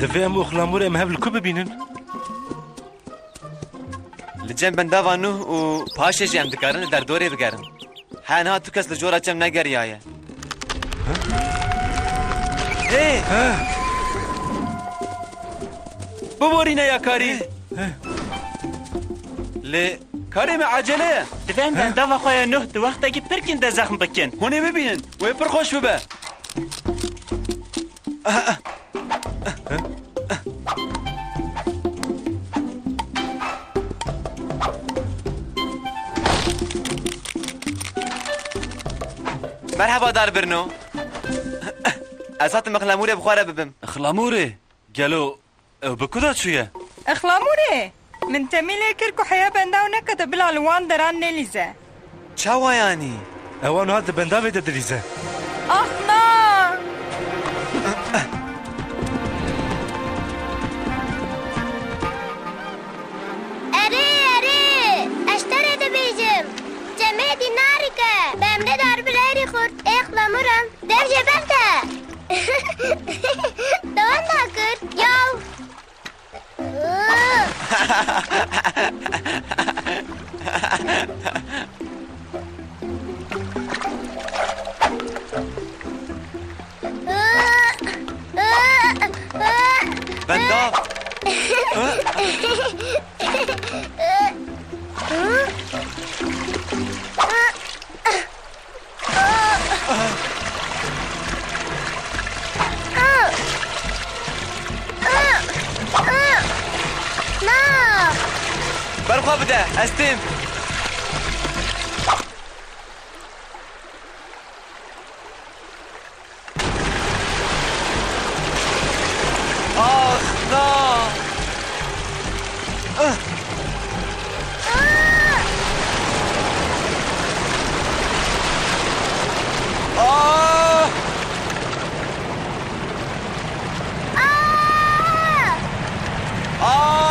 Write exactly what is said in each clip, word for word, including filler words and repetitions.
Divê em û Xlamûrê em hev li ku bibînin? Li cem bendava Nuh û paşê jî em dikarin li derdorê bigerin. Heniha tu kes li jora cem negeriyaye. Hê! Biborîne ya karî! Lê karê me ecele ye. Divê em bendava xwe ya Nuh di wextekî pir kin de zexm bikin. Hûn ê bibînin, wê pir xweş bibe. Merheba Darbirno. Ez hatim Xlamûrê bi xwe re bibim. Xlamûrê? Gelo ew bi ku de çûye? Xlamûrê! Min temî lê kir ku heya bendaw nekete bila li wan deran nelîze. Çawa yanî? Ew niha di bendavê de dilîze. Ax na! Erê, erê! Ez te rê dibêjim. Cemê dî narike. Bemrê darbi leyrî xurt. Ê Xlamûran. Dev jê berte. Te wenda kir. Yaw. Bendav. Na! Berxwe bide, ez têm. Ax, na! Ah! Ah! Ah!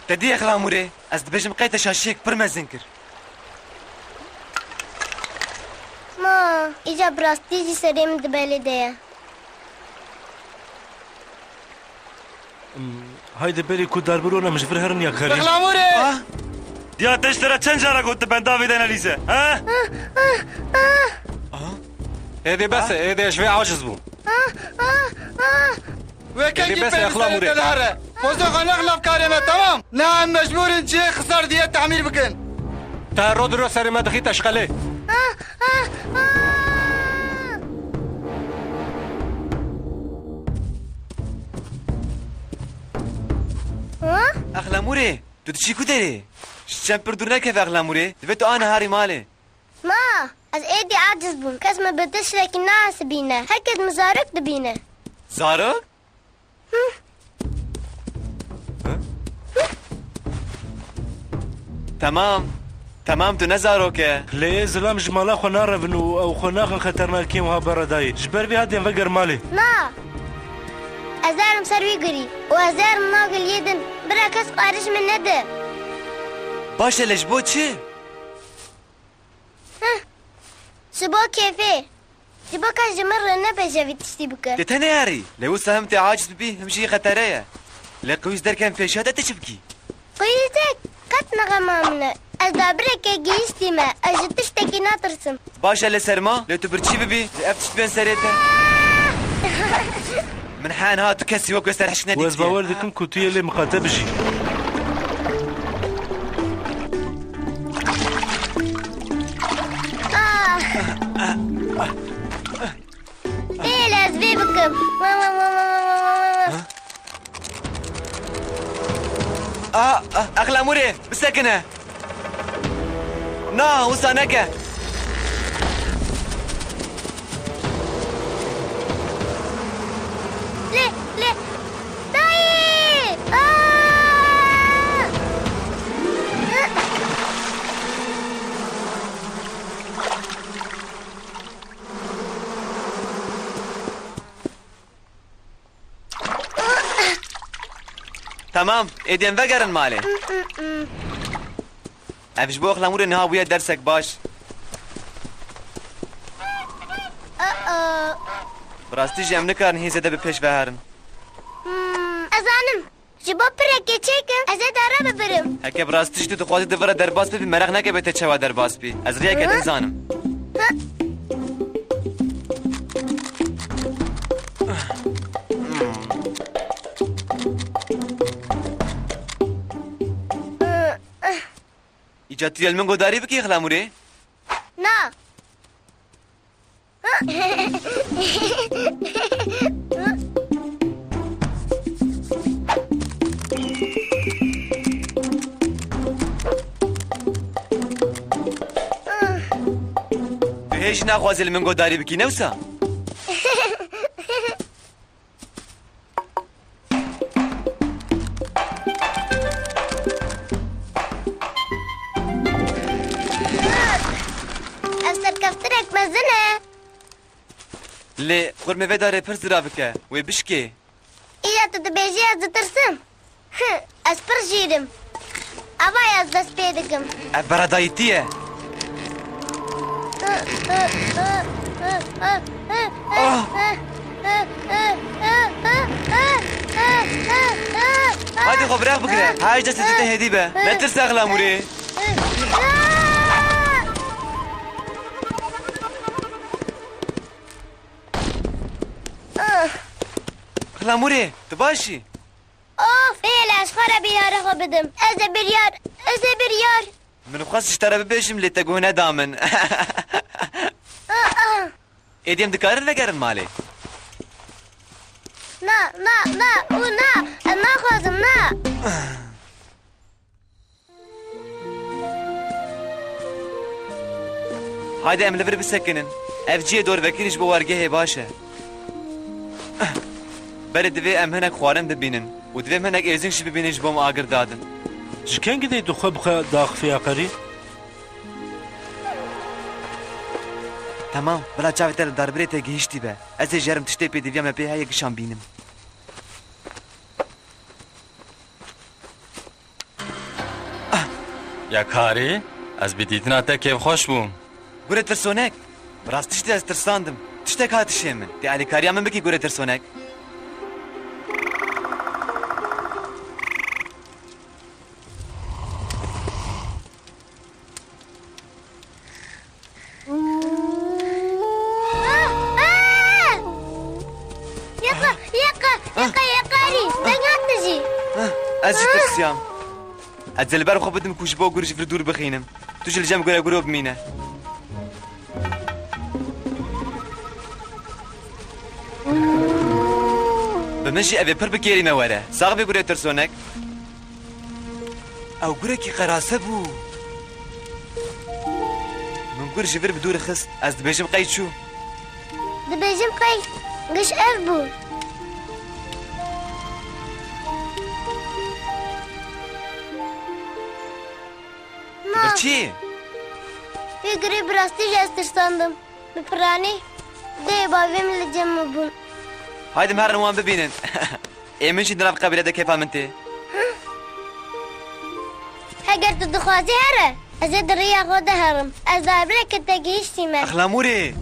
Te dî Xlamûrê, ez dibêjim qey te şaşiyek pir mezin kir. Ma, îca bi rastî jî serê min di belê de ye. Hmm, haydi berî ku darbirona min ji vir herin ya karî. Xlamûrê! Ah! Diya te ji te re çend cara got tu bendavê de nelîze, ha? Ah, ah, ah! Êdî bes e, êdî ji vê aciz bûm. Ah, ah, ah! Wê kengî bes e, pêwîst Xlamûrê. Te li here. Pozê xwe nexlaf karê me, temam. Niha em mecbûr in cihê xisar diye temîr bikin. Te ro di ro serê me dixî te ji qelê. Ah, ah, ah! Ah? Exlamûrê, tu diçî ku derê? Ji çem pir dûr nekeve Exlamûrê. Divê tu aniha rî malê. Ma, ez êdî aciz bûm. Kes min bi tiştekî nahesibîne. Her kes min zarok dibîne. Zarok? Hı. Hı? Temam. Temam, tu ne zarok e. Lê ê zilam ji mala xwe narevin û ew xwe naxin xeternakiyên wiha beredayî. Ji ber vê hadên veger malê. Na. Ez derim ser wî girî û ez derim nagil yê din. Bira kes qarij min nede. Baş e, lê ji bo çi? Heh. Ji bo kêfê. Ji bo kes ji min re nebêje vî tiştî bike. Tê te neyarî. Lê wisa him tê aciz bibî, him jî xetere ye. Lê qewîz derkem pêşiya te, tu çi bikî? Qewîzek qet ne xema min e. Ez dabirekê gihîştîme. Ez ji tiştekî natirsim. Baş e, lê serma, lê tu birçî bibî, lê ev tişt bên serê te. Min heniha tu kesî wek wê serhişk nedîtiye. Û ez bawer dikim ku tu yê lê miqate bijî. Ah! Ê, lê ez vê bikim. Ah, ah, Exlamûrê, bisekine. Na, wisa neke. Lê, lê, dayê! Aa! Temam, êdî em vegerin malê. Ev ji bo Xlemûrê niha bûye dersek baş. Bi rastî jî em nikarin hîn zêde bi pêş ve herin. Hmm, ez zanim. Ji bo pirekê çêkim, ez ê dara bibirim. Heke bi rastî jî tu dixwazî di vir re derbas bibî, meraq neke bê te çawa derbas bî. Ez rêyeke din zanim. Îca tu yê li min godarî bikî, Xlemûrê? Na. Tu hê jî naxwazî li min godarî bikî, ne wisa? Ev serkeftinek mezin e. Lê xurmê vê darê pir ziravik e. Wê bişkê. Îja tu dibêjî ez ditirsim. Hi, ez pir jîr im. Ava ez dest pê dikim. Ev beredayîtî ye. Ah! Hadi xwe bi rex bigire. Her cesê te hêdî be. Netirse Xlemûrê. Xlemûrê, tu baş î? Of, hêl ez xwe re biryara xwe bidim. Ez ê biryar, ez ê biryar. Min xwest ji te re bibêjim, lê te guh neda min. Aa! Êdî em dikarin vegerin malê? Na, na, na û na. Ez naxwazim, na. Haydi em li vir bisekinin. Ev cihê dorvekirî ji bo wargehê baş e. Belê divê em hinek xwarin bibînin û divê em hinek êzing jî bibînin ji bo em agir dadin. Ji kengî dê tu xwe bi xwe daxifî Yakarî? Temam, bila çavê te li darbirê te gihîştî be. Ez ê jerim tiştê pêdiviya me pê heye gişan bînim. Yakarî, ez bi dîtina te kêfxweş bûm. Gure tirsonek, bi rastî jî ez tirsandim. Tiştek hat hişê min. Tê alîkariya min bikî gure tirsonek. Ah, ah! Yaka, yaka, yaka, yakarî. Deng hat tu jî. Ah, ez jî tirsiyam. Ez ê li ber xwe bidim ku ji bo gur ji vir dûr bixînim. Tu jî li cem gure guro bimîne. Bi min jî ev ê pir bi kêrî me were. Sax bî gurê tirsonek. Ew gurekî qerase bû. Min gur ji vir bi dûr xist. Ez dibêjim qey çû. Dibêjim qey giş ev bû. Na. Li vir çi? Vê gurê bi rastî jî ez tirsandim. Bi piranî dê û bavê min li cem min bûn. Haydi em herin wan bibînin. Ê min jî di nav qebîle de kêfa min tê. Heger tu dixwazî here, ez ê di rêya xwe de herim. Ez darbireke te gihîştî me. Exlamûrê!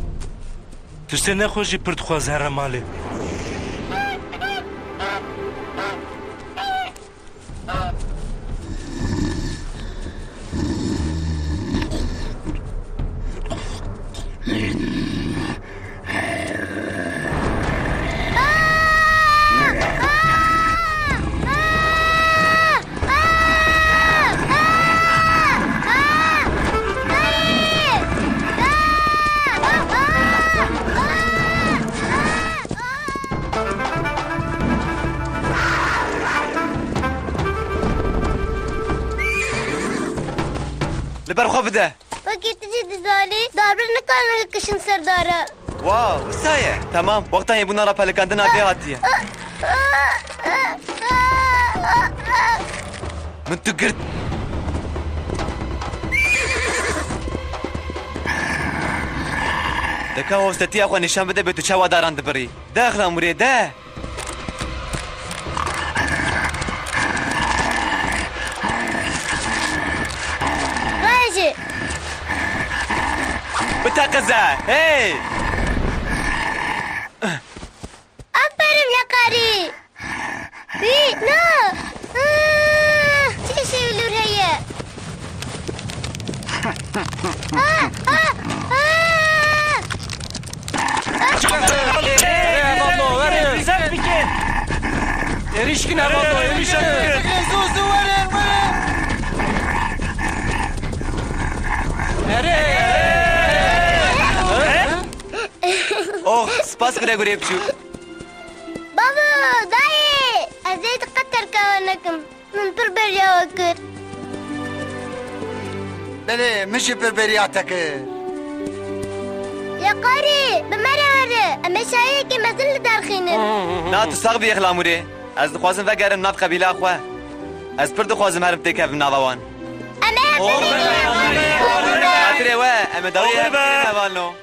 Tiştê nexweş jî pir dixwaz here malê. Li ber xwe bide. Wekî tu jî dizanî, darbir nikarin hilkişin ser dara. Wow, wisa ye. Temam, wexta hêbûna rapelikandina vê hatiye. Min tu girt. De ka hostetiya xwe nîşan bide bê tu çawa daran dibirî. De Exlamûrê, de! Te qize, hey! Aferin Yakarî! Wî, na! Ah, çi şêwilûr heye? Ah, ah, ah! Erê, hevalno, erê. Zef bikin. Êrîş kin, hevalno, êrîş kin. Zû, zû, were, were. Erê, erê. Oh, spas Gregorê biçûk. Bavo, dayê, ez ê diqet terka we nekim. Min pir bêriya we kir. Belê, min jî pir bêriya te kir. Yakarî, bi me re here. Em ê şayeyekî mezin li derxînin. Na, tu sax bî Êxlamûrê. Ez dixwazim vegerim nav qebîla xwe. Ez pir dixwazim herim têkevim nava wan. Em ê hev bimînin. Xatirê we, em ê dawî hev bimînin hevalno.